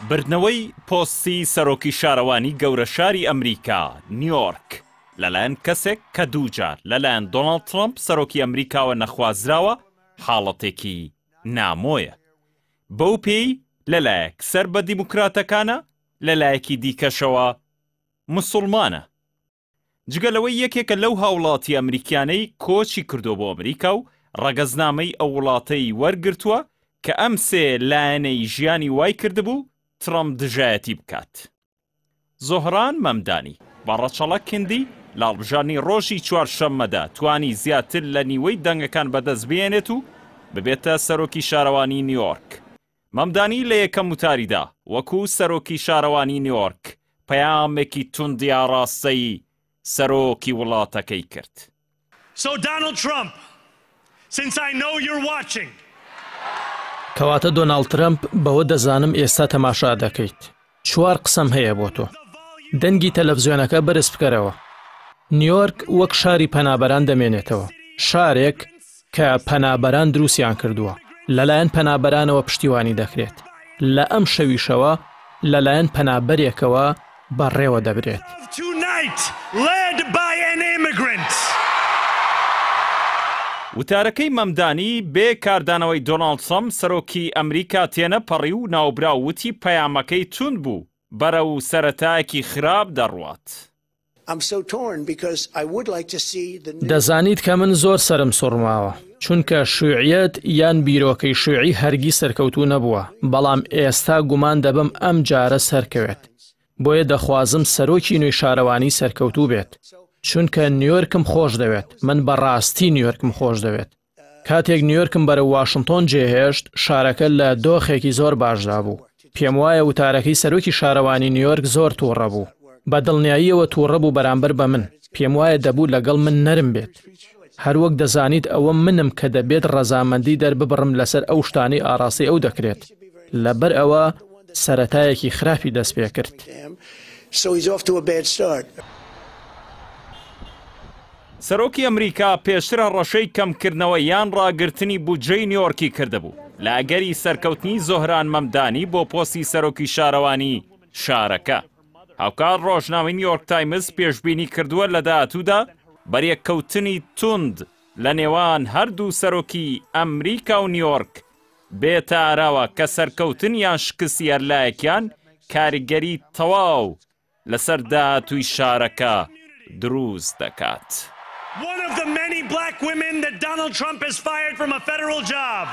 بردنەوەی پۆستی سەرۆکی شارەوانی گەورە شاری ئەمریکا، نیۆرک، لەلایەن کەسێک کە دووجار لەلایەن دۆناڵد ترەمپ سەرۆکی ئەمریکاوە نەخوازراوە، حاڵەتێکی نامۆیە. بەو پێی لەلایەک سەر بە دیموکراتەکانە، لەلایەکی دیکەشەوە مسوڵمانە. جگە لەوەی یەکێکە لەو هاوڵاتییە ئەمریکیانەی کۆچی کردووە بۆ ئەمریکا و ڕەگەزنامەی ئەو وڵاتەی وەرگرتووە کە ئەم سێ لایەنەی ژیانی وای کردبوو ترەمپ دژایەتی بکات. زۆهران مەمدانی، بە ڕەچەڵەک هندی، لە هەڵبژاردنی ڕۆژی چوارشەممەدا توانی زیاتر لە نیوەی دەنگەکان بەدەست بهێنێت و ببێتە سەرۆکی شارەوانی نیۆرک. مەمدانی لە یەکەم وتاریدا وەکو سەرۆکی شارەوانی نیۆرک پەیامێکی توندی ئاڕاستەی سەرۆکی وڵاتەکەی کرد. So Donald Trump, since I know you're watching. کەواتە دۆناڵد ترەمپ، بەوە دەزانم ئێستا تەماشا دەکەیت. چوار قسەم هەیە بۆ تۆ. دەنگی تەلەفزیۆنەکە بەرز بکەرەوە. نیۆرک وەک شاری پەنابەران دەمێنێتەوە. شارێک کە پەنابەران دروستیان کردووە. لەلایەن پەنابەرانەوە پشتیوانی دەکرێت. لە ئەم شەویشەوە لەلایەن پەنابەرێکەوە بەڕێوە دەبرێت. وتارەکەی مەمدانی بێ کاردانەوەی دۆناڵد ترەمپ سەرۆکی ئەمریکا تێنەپەڕی و ناوبراو وتی پەیامەکەی توند بوو، بەرەو سەرەتایەکی خراپ دەڕوات. دەزانیت کە من زۆر سەرم سوڕماوە، چونکە شیوعیەت یان بیرۆکەی شیوعی هەرگیز سەرکەوتوو نەبووە، بەڵام ئێستا گومان دەبەم ئەم جارە سەرکەوێت. بۆیە دەخوازم سەرۆکی نوێی شارەوانی سەرکەوتوو بێت، چونکە نیۆرکم خۆش دەوێت، من بەڕاستی نیۆرکم خۆش دەوێت. کاتێک نیۆرکم بەرەو واشنتۆن جێهێشت، شارەکە لە دۆخێکی زۆر باشدا بوو. پێموایە وتارەکەی سەرۆکی شارەوانی نیۆرک زۆر تووڕە بوو. بە دڵنیاییەوە تووڕە بوو بەرامبەر بە من. پێموایە دەبوو لەگەڵ من نەرم بێت. هەروەک دەزانیت ئەوە منم کە دەبێت ڕەزامەندی دەرببڕم لەسەر ئەو شتانەی ئاڕاستەی ئەو دەکرێت. لەبەر ئەوە سەرەتایەکی خراپی دەستپێکرد. سەرۆکی ئەمریکا پێشتر هەڕەشەی کەمکردنەوە یان ڕاگرتنی بودجەی نیۆرکی کردبوو لە ئەگەری سەرکەوتنی زۆهران مەمدانی بۆ پۆستی سەرۆکی شارەوانی شارەکە. هاوکات ڕۆژنامەی نیۆرک تایمز پێشبینی کردووە لە داهاتوودا بەریەککەوتنی توند لە نێوان هەردوو سەرۆکی ئەمریکا و نیۆرک بێتە ئاراوە کە سەرکەوتن یان شکستی هەرلایەکیان کاریگەری تەواو لەسەر داهاتووی شارەکە دروست دەکات. One of the many black women that Donald Trump has fired from a federal job.